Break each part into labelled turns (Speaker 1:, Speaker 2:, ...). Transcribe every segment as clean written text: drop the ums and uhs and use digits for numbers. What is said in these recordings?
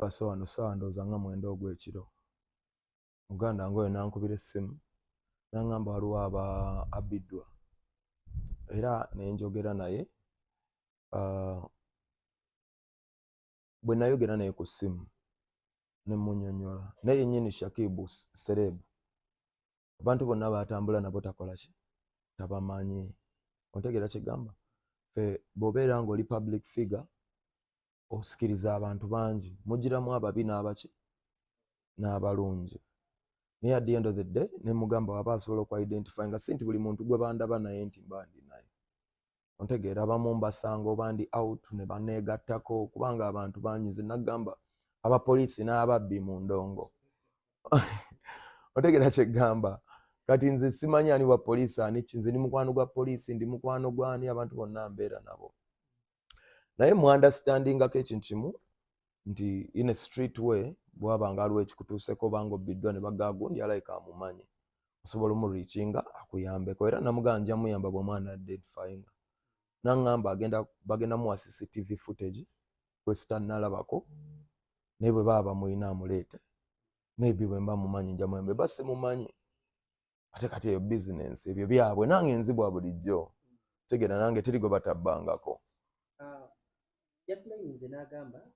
Speaker 1: Base wano ssaawa ndowooza nga 9 ogw'ekiro, muganda wange oyo n'ankubira essimu n'aŋŋamba waliwo aba abbiddwa era ne njogera naye. Bwe nayogera naye ku ssimu ne mmunnyonnyola, naye yennyini Shakibu celeb, abantu bonna baatambula nabo takola ki, tabamanyi. Ontegeera kyegamba? Ffe bw'obeera ng'oli public figure, osikiriza abantu bangi, mugiramu ababi n'abaki n'abalungi. Naye at the end of the day ne mugamba waba asobola okuidentify, nga si nti buli muntu gwe bandaba naye nti mba ndi naye. Ontegeera? Abamu mbasanga oba ndi out ne baneegattako, kubanga abantu bangi. Nze nagamba abapoliisi n'ababbi mu ndongo. Otegeera kyegamba? Kati nze simanyi ani wa poliisi, ani ki. Nze ndi mukwano gwa poliisi, ndi mukwano gwani, abantu bonna mbeera nabo. Naye muunderstandingako ekintu kimu nti in a street way, bwaba nga aliwo ekikutuuseko obanga obbiddwa ne bagagundi alayika amumanyi, osobola omureachinga akuyambeko. Era namugamba nja muyamba bw'omwana identifyinga. Naŋŋamba agenda, bagenda muwa CCTV footage kwesitanalabako, naye bwe baba bamuyina amuleete. Maybe bwe mba mumanyi nja muyambe, ba simumanyi ate kati eyo bizinensi, ebyo byabwe, nange nzibwa bulijjo. Tegeera, nange teri gwe batabbangako.
Speaker 2: Yatulayinze n'agamba nti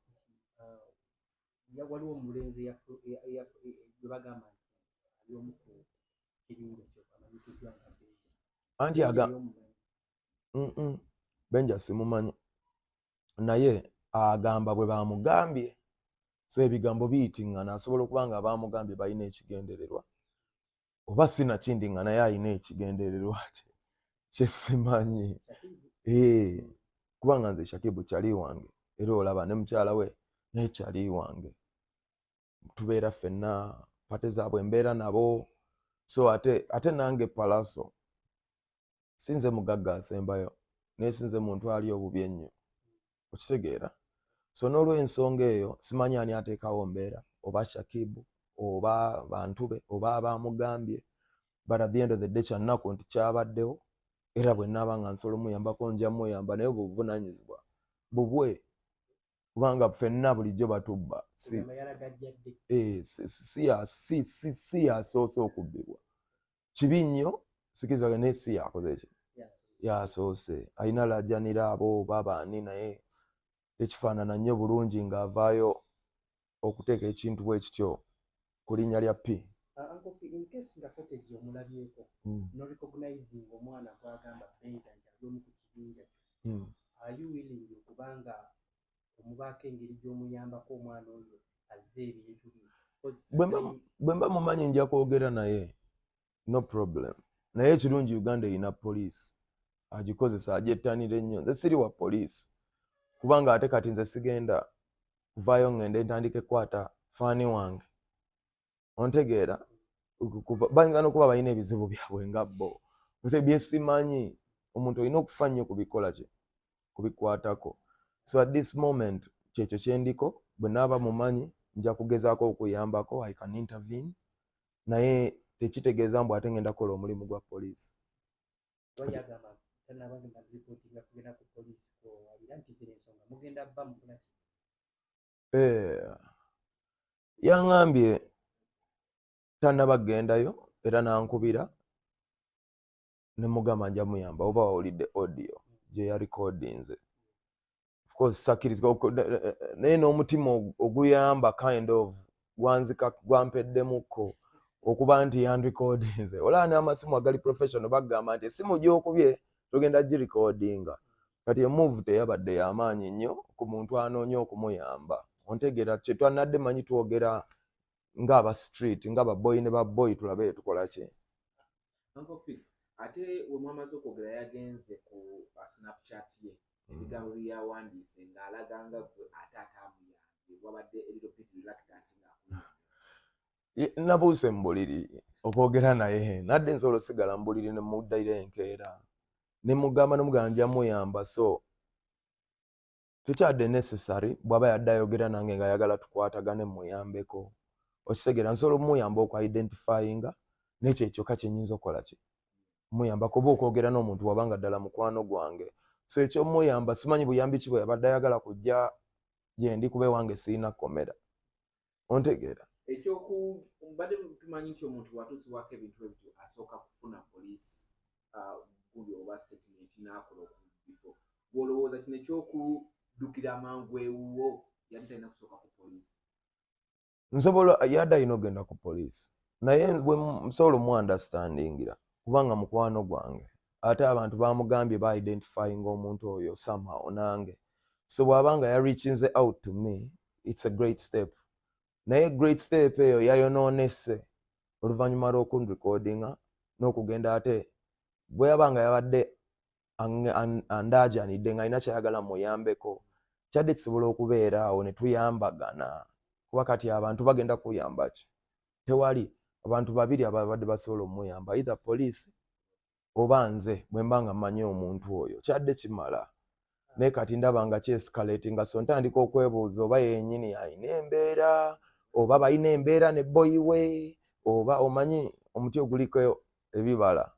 Speaker 2: waliwo omulenzi gwe bagamba nti ali omu ku kibinja kyo amanyikiddwa nga Benja.
Speaker 1: Anti aga Benja simumanyi, naye agamba bwe bamugambye. So ebigambo biyitiŋŋana, asobola okuba nga bamugambye balina ekigendererwa oba sinakindi nga naye alina ekigendererwa kye kyesimanyi. Kubanga nze Shakibu kyali wange, era olaba ne mukyala we naye kyali wange, tubeera ffenna, party zaabwe mbeera nabo. So ate nange Palaso sinze mugagga asembayo, naye sinze muntu ali obubi ennyo, okitegeera? So n'olwensonga eyo simanyi ani ateekawo mbeera, oba Shakibu oba bantu be oba abamugambye, but at the end of the day kyannaku nti kyabaddewo. Era bwe naaba nga nsobola omuyambako nja muyamba, naye obuvunanyizibwa bubwe, kubanga ffenna bulijjo batubba. Si yasoose okubbibwa, kibi nnyo, sikiriza, naye si yakoze ki yasoose. Alina lajanira abo oba baani, naye tekifaanana nnyo bulungi ng'avaayo okuteeka ekintu bwe kityo ku linnya lya P.
Speaker 2: In case nga footage omulabyeko no recognizing omwana gwagamba Benja nti ali omu ku kibinja kyo, are you willing okubanga omubaako engeri gy'omuyambako omwana oyo azze ebintu bye?
Speaker 1: Bwe mba mumanyi nja kwogera naye, no problem. Naye ekirungi Uganda erina poliisi, agikozesa, agyettanira ennyo. Nze siri wa poliisi, kubanga ate kati nze sigenda kuvaayo ŋŋende ntandika ekwata fan wange. Ontegeera? Bayinza n'okuba balina ebizibu byabwe nga bo, nze byesimanyi. Omuntu olina okufa nnyo kubikola ki kubikwatako. So at this moment kyekyo kyendiko. Bwe naaba mumanyi nja kugezaako okuyambako, I can intervene, naye tekitegeeza mbu ate ngenda kukola omulimu gwa poliisi.
Speaker 2: Wayagamba tanabagenda reportinga kugenda ku poliisi kwowalira nti zino ensonga mugenda bba mukola ki?
Speaker 1: Yaŋŋambye tannaba kgendayo, era n'ankubira ne mugamba nja muyamba oba wawulidde audio gye yarecordinze. Of course sakkirizika, naye n'omutima oguyamba kind of gwanzika, gwampeddemukko okuba nti yanrecordinze. Olaba n'amasimu agali professional bagamba nti essimu gy'okubye togenda girecordinga. Kati emove teyabadde y'amaanyi nnyo ku muntu anoonya okumuyamba. Ontegeera? Kyetwanadde manyi twogera ng'aba street, nga baboyi ne baboyi, tulabe tukola ki.
Speaker 3: Uncle P, ate we mwamaze okwogera yagenze ku Snapchat ye, ebigambo bye yawandiise ng'alaga nga gwe ate ataamuyambye, wabadde a little bit reluctant ng'akuyambye.
Speaker 1: Nabuuse mu buliri okwogera naye, nadde nsobola osigala mu buliri ne muddayira enkeera ne mugamba, nemugamba nja muyamba. So tekyadde necessary bw'aba yadde ayogera nange ng'ayagala tukwatagane muyambeko. Okitegeera? Nsobola omuyamba okuidentifyinga, nekyo ekyokka kyenyinza okukola ki muyambako, oba okwogera n'omuntu wabanga ddala mukwano gwange. So ekyomuyamba simanyi buyambi ki bwe yabadde ayagala kujja gyendi, kuba ewange sirina kkomera. Ontegeera?
Speaker 3: Ekyoku mbadde tumanyi nti omuntu watuusibwako ebintu ebityo asooka kufuna poliisi gundi oba statement n'akola okubifo. Bw'olowooza kino ekyokuddukira amangu ewuwo, yali talina kusooka ku poliisi?
Speaker 1: Nsobola, yadde alina okugenda ku poliisi, naye bwe nsobola omuunderstandingira kubanga mukwano gwange, ate abantu bamugambye ba-identifyinga omuntu oyo somehow nange. So bw'aba nga yareachinze out to me, it's a great step, naye great step eyo yayonoonese oluvannyuma lw'okunrecordinga n'okugenda. Ate bwe yaba nga yabadde andaajanidde nga alina kyayagala muyambeko, kyadde kisobola okubeera awo ne tuyambagana, kuba kati abantu bagenda kuyamba ki? Tewali abantu babiri ababadde basobola omuyamba, either police oba nze bwe mba nga mmanyi omuntu oyo, kyadde kimala. Naye kati ndaba nga kyescalatinga, so ntandika okwebuuza oba yennyini alina embeera oba balina embeera ne boy we, oba omanyi omuti oguliko ebibala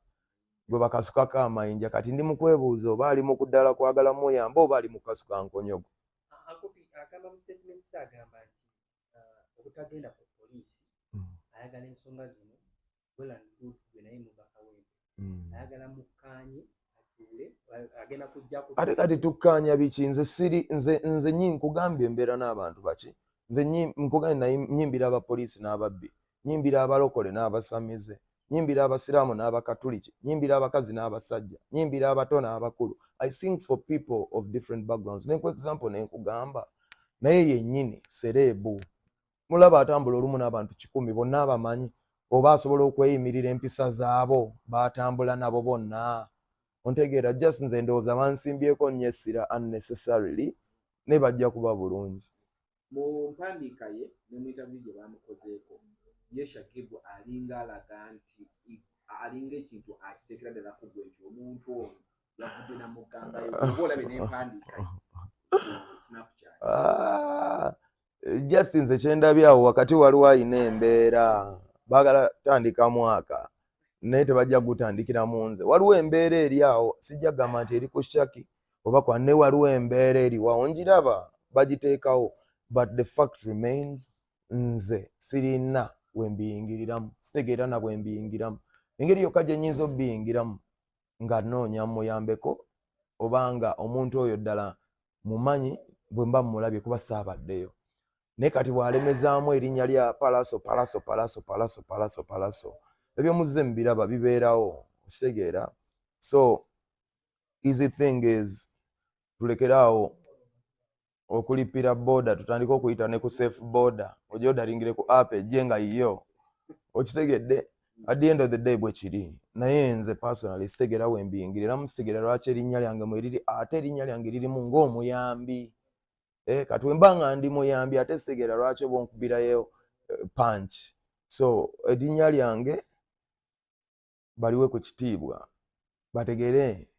Speaker 1: gwe bakasukako amayinja. Kati ndi mu kwebuuza oba ali mu kuddala kwagala muyamba oba ali mu kukasuka nkonyogo.
Speaker 2: Uncle P agamba mu statement ze, agamba nti obutagenda ku poliisi, ayagala ensonga zino, well and good, gwe naye muva Kawempe, ayagala mukkaanye, atuule, agenda kujja.
Speaker 1: Ate kati tukkaanya biki? Nze siri nze nyi nkugambye embeera n'abantu baki. Nze nkugambye naye nyimbira abapoliisi n'ababbi, nyimbira abalokole n'abasamize, nyimbira abasiraamu n'abakatuliki, nyimbira abakazi n'abasajja, nyimbira abato n'abakulu. I sing for people of different backgrounds. Nenku example nenkugamba naye yennyini celeb, mulaba atambula olumu n'abantu 100 bonna abamanyi, oba asobola okweyimirira empisa zaabo batambula nabo bonna? Ontegeera? Just nze ndowooza bansimbyeko nnyo essira unnecessarily, ne bajja kuba bulungi.
Speaker 3: Mu mpandiika ye ne mu interview gye bamukozeeko, ye Shakibu alinga alaga nti alinga ekintu akiteekera ddala ku gwe nti omuntu ono yavudde namugangayo, oba olabye n'empandiika ye ku Snapchat.
Speaker 1: Ah, just nze kyendabye awo wakati waliwo ayina embeera, baagala tandika mwaka naye tebajja gutandikira mu nze. Waliwo embeera eri awo, sijja kugamba nti eri ku Shaki oba kwa ne, waliwo embeera eriwawo njiraba bagiteekawo, but the fact remains, nze sirina we mbiyingiriramu, sitegeera na bwe mbiyingiramu. Engeri yokka gye nnyinza obiyingiramu nga nnoonya muyambeko, oba nga omuntu oyo ddala mumanyi, bwe mba mmulabye, kuba saabaddeyo. Naye kati bw'alemezaamu erinnya lya Palaso, Palaso, Palaso, Palaso, Palaso, Palaso, ebyomuzze mubiraba bibeerawo, okitegeera? So easy thing is tulekeraawo okulipira boda, tutandike okuyita ne ku safe boda, ogyorderinge ku app ejje nga yiyo, okitegedde? At the end of the day bwe kiri. Naye nze personally sitegeera we mbiyingiriramu, sitegeera lwaki erinnya lyange mweriri, ate erinnya lyange lirimu ng'omuyambi. Kati wemba nga ndi muyambi, ate sitegeera lwaki oba onkubirayo punch. So erinnya lyange baliwe ku kitiibwa, bategere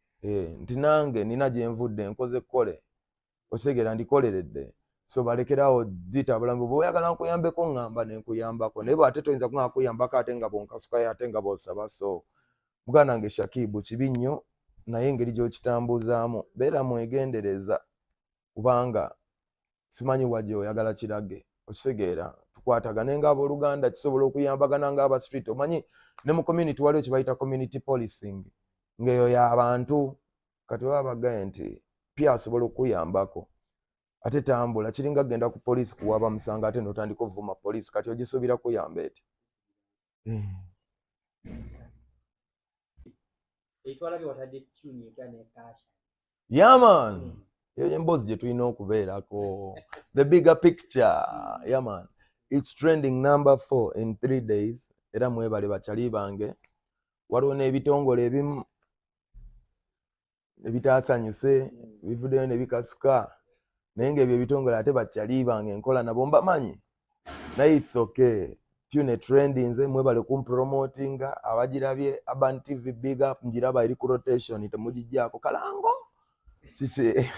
Speaker 1: nti nange nina gye nvudde, nkoze kkole, okitegeera? Ndikoleredde. So balekerawo ditabula. Bwe oyagala nkuyambeko, ŋŋamba nenkuyambako, naye bwate toyinza kuŋŋamba kuyambako ate nga bwonkasukayo, ate nga bw'osaba. So muganda wange Shakibu, kibi nnyo, naye engeri gy'okitambuzaamu beera mwegendereza, kubanga simanyi wa gy'oyagala kirage, okitegeera? Tukwatagane ng'abooluganda, kisobola okuyambagana ng'aba street. Omanyi ne mu community waliwo kye bayita community policing, ng'eyo y'abantu. Kati baba bagaye nti pya asobola okukuyambako, ate tambula kiringa genda ku poliisi kuwaba musango, ate n'otandika ovuma poliisi, kati ogisuubira kuyamba eti?
Speaker 2: Etwalabye watadde tune empya ne Kasha.
Speaker 1: Yeah man, eyo emboozi gye tulina okubeerako, the bigger picture. Yeah man, it's trending number 4 in 3 days. Era mwebale bakyali bange. Waliwo n'ebitongole ebimu ebitaasanyuse bivuddeyo ne bikasuka, naye ng'ebyo ebitongole ate bakyali bange nkola nabo, mbamanyi, naye it's okay. Tune trendinze, mwebale kumpromotinga. Abagirabye, Urban TV, big up. Ngiraba eri ku rotation, temugijjaako kalango kiki.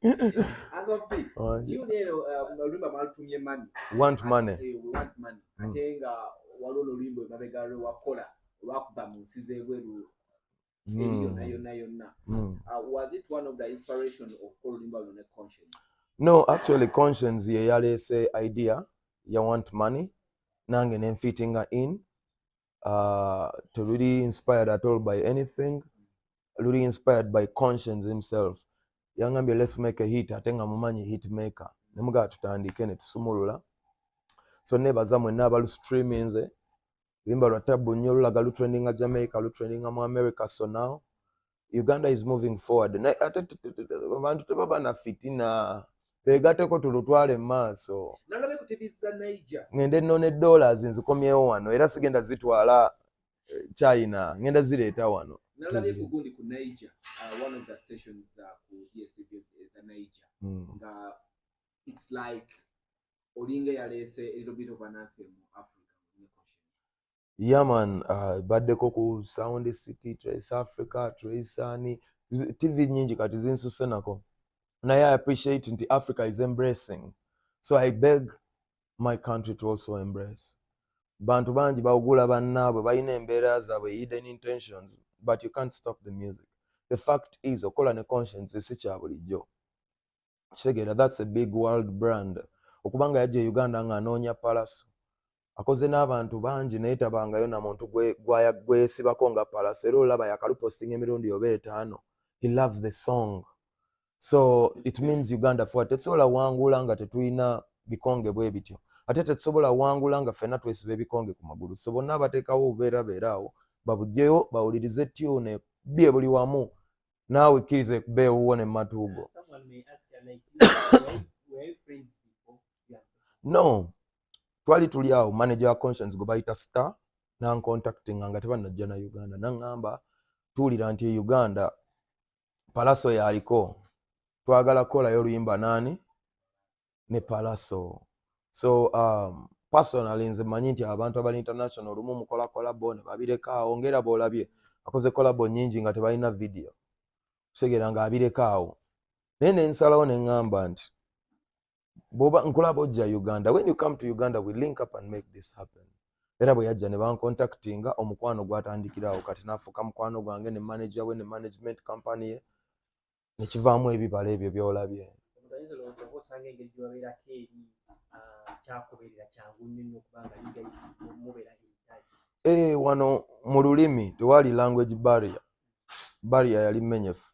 Speaker 3: Uncle P, tune eno oluyimba mwalutumye Money.
Speaker 1: Want Money.
Speaker 3: We Want Money. Ate nga waliwo n'oluyimba emabega lwe wakola olwakuba mu nsi z'ebweru eri yonna yonna yonna. Was it one of the inspiration okukola oluyimba luno ne Conscience?
Speaker 1: No, actually Conscience ye yaleese idea. Ya Want Money, nange nenfittinga in. Teluli inspired at all by anything, luli inspired by Konshens himself. Yangambye, "Let's make a hit," ate nga mumanyi hit maker. Nemugaa tutandike ne tusumulula. So nebaza mwenna abalustreaminze. Luyimba lwa tabu nnyo, lulaga lutrendinga Jamaica, lutrendinga mu America. So now Uganda is moving forward. Naye ate abantu tebaba na fitina, beegateko tulutwale mu maaso.
Speaker 3: Nalabye ku TV za Niger.
Speaker 1: Ngende nnone dollars nzikomyewo wano, era sigenda zitwala China, ngenda zireeta wano.
Speaker 3: Nalabye ku gundi ku Niger, one of the stations ku DSTV za Niger, nga it's like olinga yaleese a little bit of an anthem mu Africa.
Speaker 1: Yeah man, baddeko ku Sound City, Trace Africa, Trace ani, TV nyingi kati zinsuse nako. Naye I appreciate nti Africa is embracing, so I beg my country to also embrace. Bantu bangi bawugula bannaabwe, balina embeera zaabwe, hidden intentions, but you can't stop the music. The fact is, okola ne Konshens si kya bulijjo, kitegeera? That's a big world brand. Okubanga yajja e Uganda ng'anoonya Pallaso, akoze n'abantu bangi naye tabangayo na muntu gwesibako nga Pallaso. Era olaba yakalupostinga emirundi oba etaano. He loves the song, so it means Uganda forward. Tetusobola wangula nga tetulina bikonge bwe bityo, ate tetusobola wangula nga ffenna twesiba ebikonge ku magulu. So bonna abateekawo obubeera beeraawo babugyeyo, bawulirize tune ekubye buli wamu. Naawe kkiriza ekuba ewuwo ne matuugo.
Speaker 2: Someone may ask, like, were you friends before? Yeah.
Speaker 1: No, twali tuli awo, manager wa Konshens gwe bayita Star nancontactinga nga tebannajja na Uganda, naŋŋamba, "Tuwulira nti e Uganda Pallaso yaliko, twagala kukolayo oluyimba naani ne Pallaso." So personally nze manyi nti abantu abali international olumu mukola collabo ne babirekaawo, ngaera bw'olabye akoze collabo nnyingi nga tebalina video, kitegeera, nga abirekaawo. Naye nensalawo ne ŋŋamba nti bw'oba nkulaba ojja Uganda, when you come to Uganda we link up and make this happen. Era bwe yajja ne bancontactinga, omukwano gwatandikirawo. Kati nafuuka mukwano gwange ne manager we ne management company ye, nekivaamu ebibala ebyo by'olabye.
Speaker 2: Omuntu ayinza olowooza oba osanga engeri gyebabeerako eri kyakubeerera kyangu nnyo nnyo okubanga you guys mubeera in touch.
Speaker 1: Wano mu lulimi tewali language barrier, barrier yali menyefu.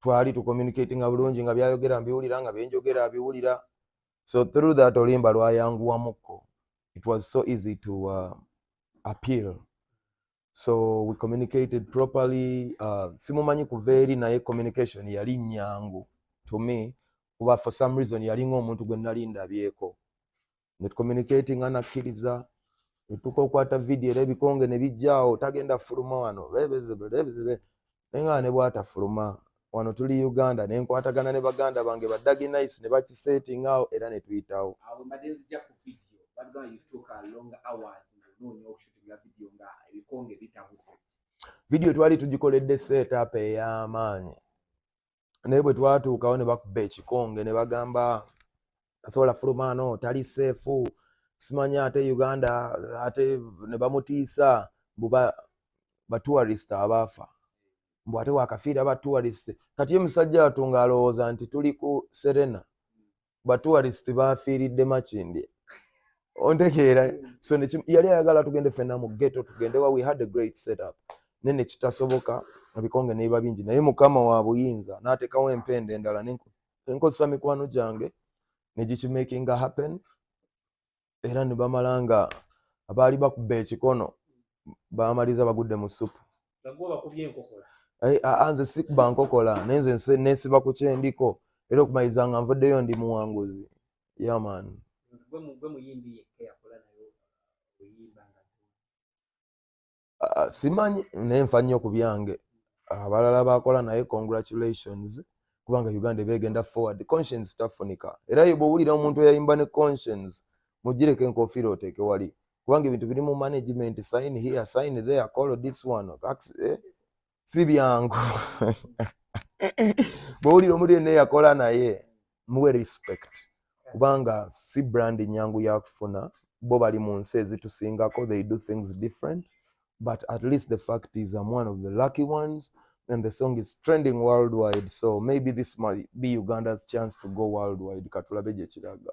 Speaker 1: Twali tucommunicatinga bulungi, nga byayogera mbiwulira, nga byenjogera abiwulira. So through that oluyimba lwayanguwamukko. It was so easy to appeal, so we communicated properly. Simumanyi kuva eri, naye communication yali nyangu to me, kuba for some reason yalinga omuntu gwe nali ndabyeko. Netucommunicatinga, nakkiriza, etuuka okwata video, era ebikonge ne bijjaawo, tagenda fuluma wano bebezebe, naye nga ne bwatafuluma wano tuli Uganda, nenkwatagana ne baganda bange ba Dagi Nice ne bakisetinga awo, era ne tuyitawo.
Speaker 3: Awo mbadde nzija ku video. Batugamba you took a long hours ng'onoonya okushootinga video nga ebikonge bitabuse.
Speaker 1: Video twali tugikoledde setup ey'amaanyi, naye bwe twatuukawo ne bakuba ekikonge ne bagamba asobola fuluma ano, tali safe, simanya ate Uganda, ate ne bamutiisa mbu batourist abaafa, mbu ate wakafiira batourist. Kati ye musajja wattu ng'alowooza nti tuli ku Serena, batourist bafiiridde Makindye, ontegeera? So yali ayagala tugende ffenna mu ghetto, tugende wa. We had a great setup, naye ne kitasoboka, ebikonge ne biba bingi. Naye Mukama wa buyinza n'ateekawo empenda endala, nenkozesa mikwano gyange ne gikimakinga happen, era ne bamala nga abaali bakuba ekikono bamaliza bagudde mu supu.
Speaker 2: Nga gwe bakubye enkokola.
Speaker 1: Aa, nze sikuba nkokola, naye nze nesiba ku kyendiko, era okumaliriza nga nvuddeyo ndi muwanguzi. Yeah man.
Speaker 2: Gwe muyimbi yekka yakola nayo oyimba nga
Speaker 1: Ah, simanyi, naye nfa nnyo ku byange. Abalala bakola naye, congratulations, kubanga Uganda eba egenda forward. Konshens tafunika, era ye bw'owulira omuntu eyayimba ne Konshens, mugireko enkofiira oteeke wali, kubanga ebintu biri mu management, sign here, sign there, call this one, eh? Si byangu. Bw'owulira omuntu yenna eyakola naye, muwe respect, kubanga si brand nyangu yakufuna. Bo bali mu nsi ezitusingako, they do things different, but at least the fact is I'm one of the lucky ones and the song is trending worldwide. So maybe this might be Uganda's chance to go worldwide. Katulabe gye kiraga.